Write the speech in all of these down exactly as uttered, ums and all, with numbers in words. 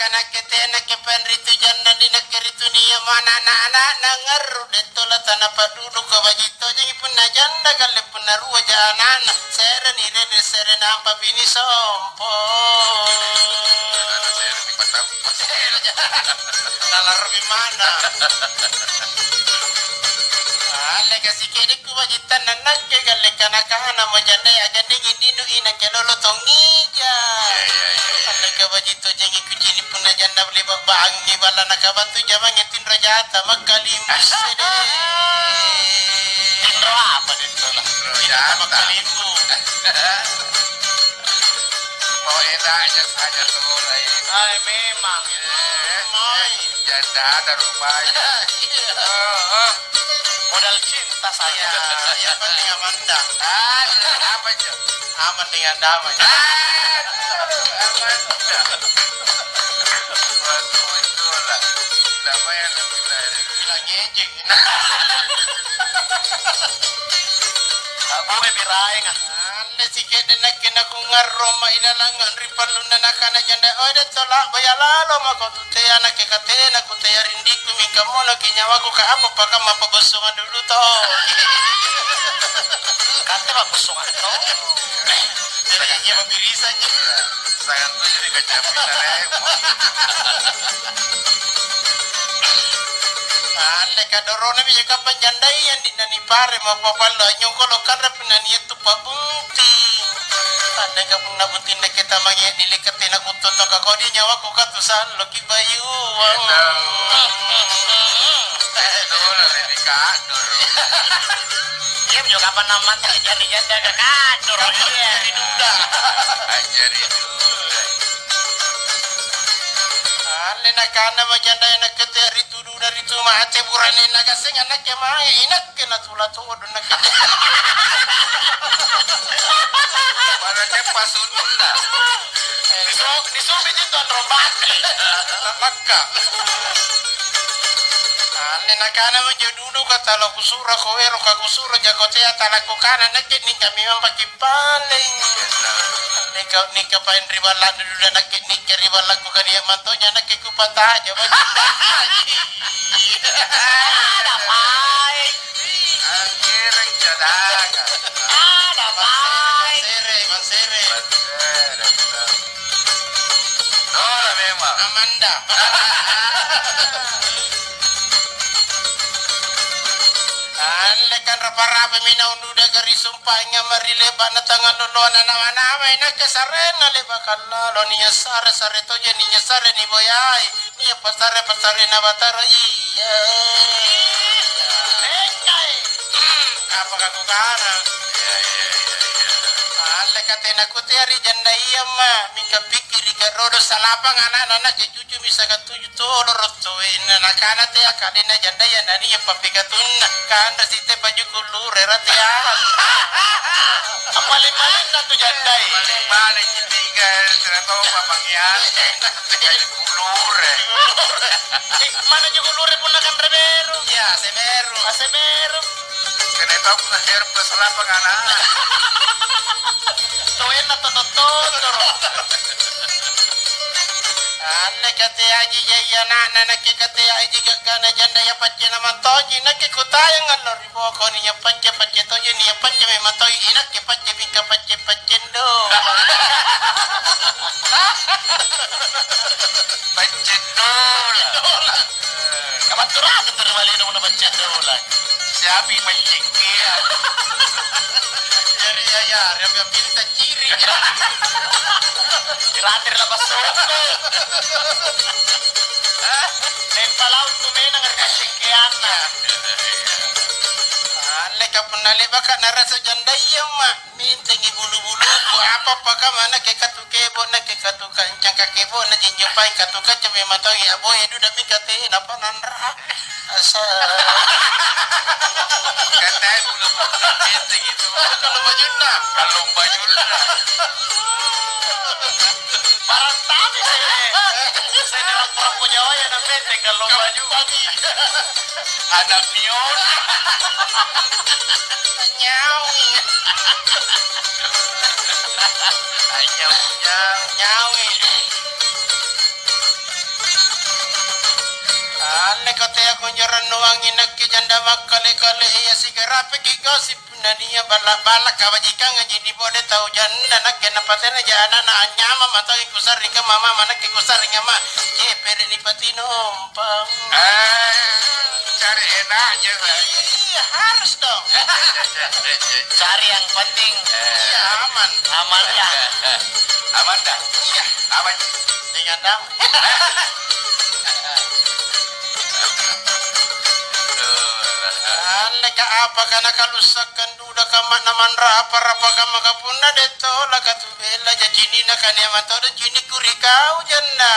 Nakke tena kepen ritu janna, di nakke ritu nia' mana anak-anakna ngarru', dettola tana padudukko baji' tojengi punna janda kalle punna ruaja ana'na, sereni rene sere nampa bini sompo. Nalarromi mana. Alle kasi kede Kubaji' tannang nakke galle kana-kana mo jandaya, jandai ngininu inakke lolo tong ija. Iya, iya, iya, iya. Andeka baji' tojengi kucini' punna janda le'ba' bangngi balla' nakabattu jamange tinro jata makkalimbu sede. Tinro apa tinro? Tinro jata makkalimbu. Mau enaknya saja tuh, Rai. Ai, memang. Eh, eh, Mai. Janda ada rupanya. Iya. Oh, oh. Modal cinta saya. Ya, yang penting Amanda. Ah, apa itu? Aman dengan damai. Ah, Amanda. Waduh, itu lah. Damai yang lebih lain. Bilang ngejek. Aku biraeng, ah. Anne sike'de' nakke nakungarrong mailalangngang ri pallunna nakana janda, "Oi, detto la'baya lalo mako tu tea nakke katena kutea rindikku, mingka monoki nyawaku ka apa pakamma pa'bosongang dulu to." Katte pa'bosongang to? Jadi iya mabbirisang ji. Sangang tuju ri kacapina, eh. Anne kadorona bija kapang jandai yang dinani pare mau papallo anyongkolo kanre punna niattu pa'bunting. Tandeka punna bunting nakke tamange nilekka tena kuttontoka kodi nyawaku katu salloki bayuang. Enak. Dola lebih kadoro. Iya, juga kapan namanta jari janda ke kadoro, iya. Jari duda. Jari duda. Anne nakana majanda nakke te ri tudu dari tu mate burane nagaseng anaknya mae inakke natula todo nakke. Pada ceppa sudulna. Disu-, disumi itu tuan robaki. Anak makka. Anne nakana maja dulu kata lo kusura ko wero ka kusura jako tea tala kukana nakke ningka memang paki Paling. Nika, nika paeng ri balla'nu dulu, nakke nika ri balla'ku kania' mantoja, nakke kupataja baji'. Ada paeng. Anggereng jadaga. Ada paeng. Mansere, mansere. Mansere. Dola memang. Amanda. Alle kan rapa-rapami naung duda gari sumpa'inga mari le'ba'na tangaloloa nanama-namai nakke sarenna le'baka lalo nia' sare-sare toja nia' sare niboyai nia' pasare-pasarena Batara iya. Engkai. Apaka kukana? Alle katena kutea ri janda iya ma mingka pikkirika rodo salapang ana'na nakke Cucumi sakatuju tolo rottoenna nakana tea kalenna jandaya nania pappikatunna kanre site pajuku lure rateang. Paling-palingna tu jandai. Paling-paling citika sera tompa pakeang. Pajuku lure. Eh, mana juku lure punna kanre beru? Iya, ase beru. Ase beru. Kena tau punna herpes lapang anak. Toenna toto-toto. Anne kateaji jai ana'na, nakke kateaji gaggana janda, ia paccena mantoji, nakke kutayang allo ri boko, nia' pacce-pacce toje, nia' pacce memang toi, inakke pacce mingka pacce-pacceng do. Pacceng dola. Kabatturang tu ri balena punna pacceng dola. Siapi pacceng kia? Jari iya, iya, riambil pilih ciri. Gratis lah basoko. Hah? Tempa laut tu menang ri kassingkeanna. Alle ka punna le'baka narasu janda iya, Ma. Mintengi bulu-buluku, apa pakamma nakke katu kebo', nakke katu kancang kakebo'na jinjo paeng katu kancang memang tau iya boya duda mingka tena pananra. Asa. Katai bulu-bulu mintengi tu. Kalau bajunna. Kalau bajunna. Barang tadi saya. Saya dalam perempuan Jawa ya, namanya kalau baju. Anak pion. Nyawi. Nyawi. Nyawi. Tea kunjo rannuangi nakke janda makkale-kale, iya sigarapeki gosip punna nia' balla'-balla' kabajikang anji nipode tau janda nakke napatenaja ana'na anynyamang matoi kusarring kamma mama nakke kusarring amma cepere' nipatinompang. Ah, cari enaknya, Pak. Iya, harus dong. Cari yang penting. Iya, aman. Aman dah. Aman dah? Iya. Aman. Dengan damai. Alleka apaka nakalussakang dudaka amma'na manrapa-rapa kammaka punna dettola katubella jacinina kania matodong cinikku ri kau janna.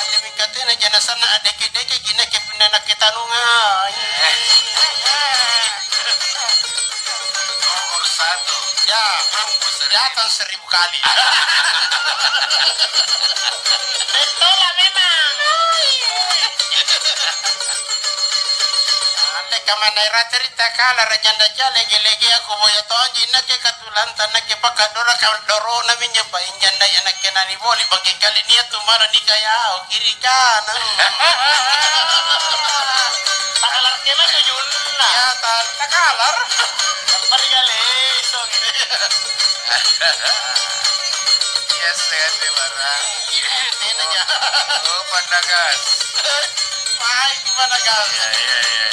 Andemi katena jana sanna addeke-dekeki nakke punna nakke tanungai. Nomor satu. Ya, datang seribu kali. Bettola memang. Andeka manna iratte ri takala rajanda jale gelegeaku boya tonji nakke katulanta nakke pakkaddora kaddorona minjo painjandai nakke naniboli bangke kali nia' tu mala nikayao kiri kanan. Takalar kena tujunna. Ya, ta-, takalar. Marigalesong. Iya, sehat deh, Bara. Iya, tena ja. Oh, Panagas. Mai ku Panagas. Iya, iya, iya, iya.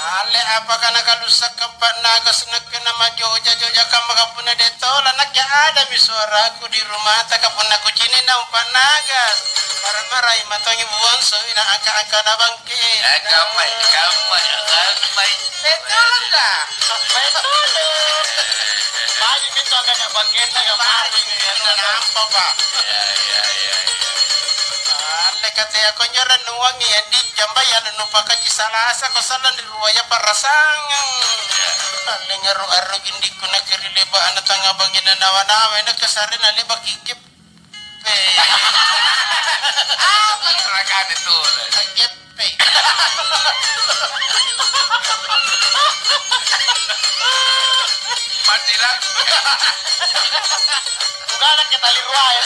Ale apaka nakalussakang pa'nagas nakke namajoja-jojakang maka punna dettola nakke adami suaraku di rumata ka punna kucini naung pa'nagas. Mara-marai matongi buang soina angka-angka nabang Oke. Eh, gammai, gammai, gammai. Betul dah. Betul. Bagi pintu angkanya bangkitnya, ya, bagi. Nampa, Pak. Iya, iya, iya, iya. Alle katea konjo rennuangi, Andi, jambai anu nupakaji salasa, ko sallang ri ruaya pa'rasangang. Iya. Alle ngarru-arru gindikku nakke ri le'ba'na tangnga bangkina nawa-nawa, nakke sarena le'baki Pe. Apa rakane tole? Jeppe. Mati lah. Bukan ke tali ruae.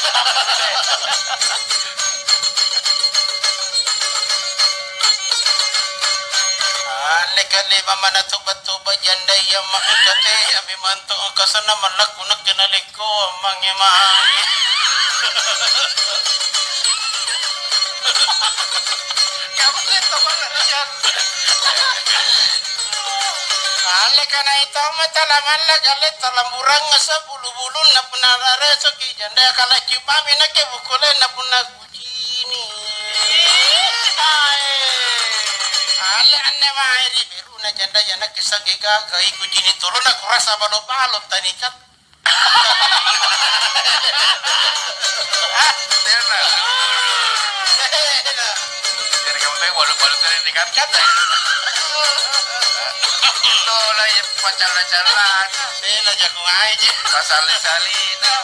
Alle kale mama na toba-toba janda iya ma'kate, ami manto kasanna mallaku nakke nalekko mange-mange. Alle kanai tommo tala malla galle talamburang asa bulu-bulunna punna raresoki janda kala ciummami nakke bukkulenna punna Cini. Alle anne mae ri beruna jandaya nakke sangge gaga, ikucini tolona kurasa balo-balo tanikat. Tena. Jadi kamu tanya balo-balo tadi nikat. Lola ya pacaran-caran. Tena jago ngaji. Pasal salina.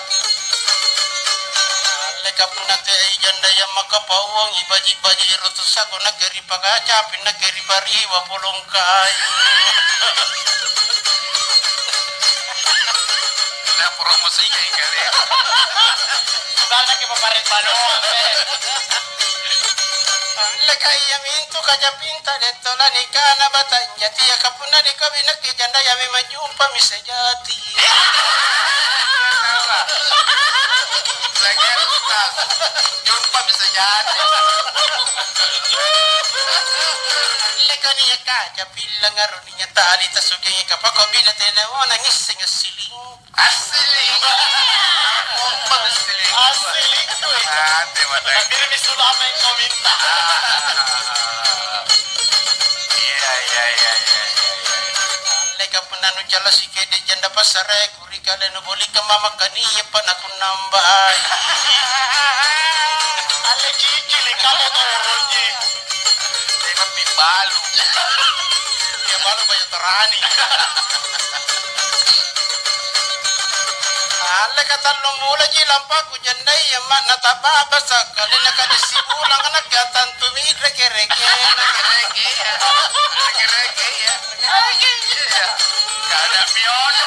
Alleka punna teai jandaya makapauangi baji-baji rotussako nakke ri pakacapi nakke ri pariwa polongkai. Na promosikai kale. Bukan nakke papareng baloa. Alleka iya mintu kajapinta dettola nikana batang jatia kapunna dikawi nakke jandaya memang jumpami sejati. Jumpa bisa jadi. Leka nia' kaca pillang aro nia' tali tasukengi kapako bila tena ona ngisseng assiling. Assiling. Kompak assiling. Assiling tuh. Nanti mana? Nanti ini sudah apa yang kau minta? Iya, iya, iya, iya, iya. Leka punna nucala sikede janda pasare. Ri kale nubolika mama kaniapa nakunnambai. Alle cicili kale toroji. Tena pibalu. Iya balu baju terani. Alle katallu mulaji lampaku jandai amma nataba basa kalena kade sibulang anakka tantumi reke-reke. Reke-reke ya. Reke-reke ya. Iya. Kada miono.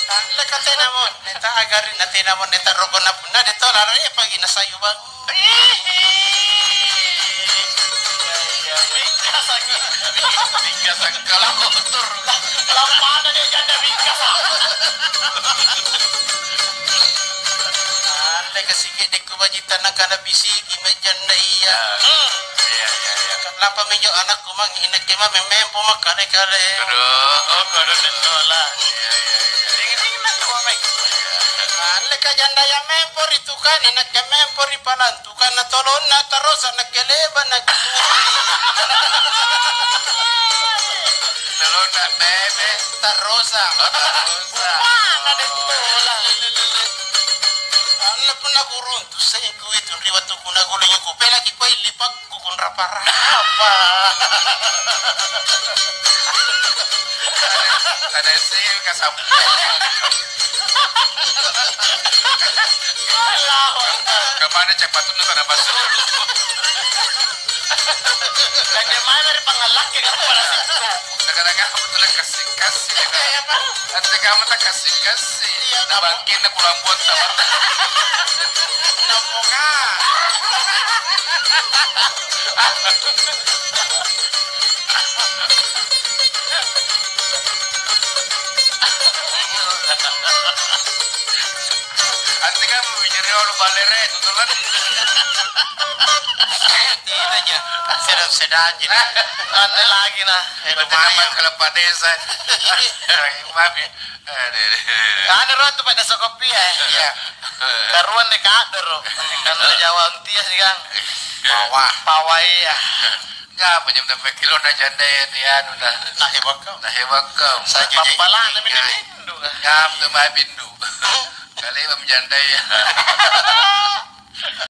Talleka tena Neta agari na tena mo neta roko na punna de to laro e pagi na sayu bang. Bingkasaki. Bingkasaki kalau kotor. Lampana dia janda bingkasa. Alle kasike dekku bajitta nakana bisiki majanda iya. Hmm. Iya, iya, iya. Lampa minjo anakku mangi nakke mame mempo makkale-kale. Aduh, aduh, nennola. Iya, iya, iya. Dingin-dingin nakke mame. Iya. Alle kajandaya mempo ri tukana, nakke mempo ri palantukana, tolonna tarosa nakke leba nakke. Tolonna bebe tarosa. Tarosa. Mana deh bola? Alle punna kuruntu sengku itu ri wattu kuna gulu nyuku pelaki koi lipak Kukunrapa-rapa. Ada sih kasampe. Kamana cepat tuh sana masuk. Bagaimana ri pangallakki kepala singko? Kadang-kadang aku tuh kasih-kasih. Iya, Pak. Nanti kamu tak kasih-kasih. Iya, Pak. Bangkit nak kurang buat sama. Namboka. Antika mau bicara orang balere, tutulan. Tidak aja. Sedang-sedang aja. Ada lagi nah. Berarti nama kepala desa. Maaf ya. Ada ratu pada sokopia. Iya. Karuan deh kak doro. Kan Jawa untia sih kang. Pawa. Pawa iya. Ngapa jam sampai kilo na janda ya ni anu na. Nah hebat kau. Nah hebat kau. Saya juga. Pappala na bindu. Ngapa tuh mai bindu. Kali mam janda ya.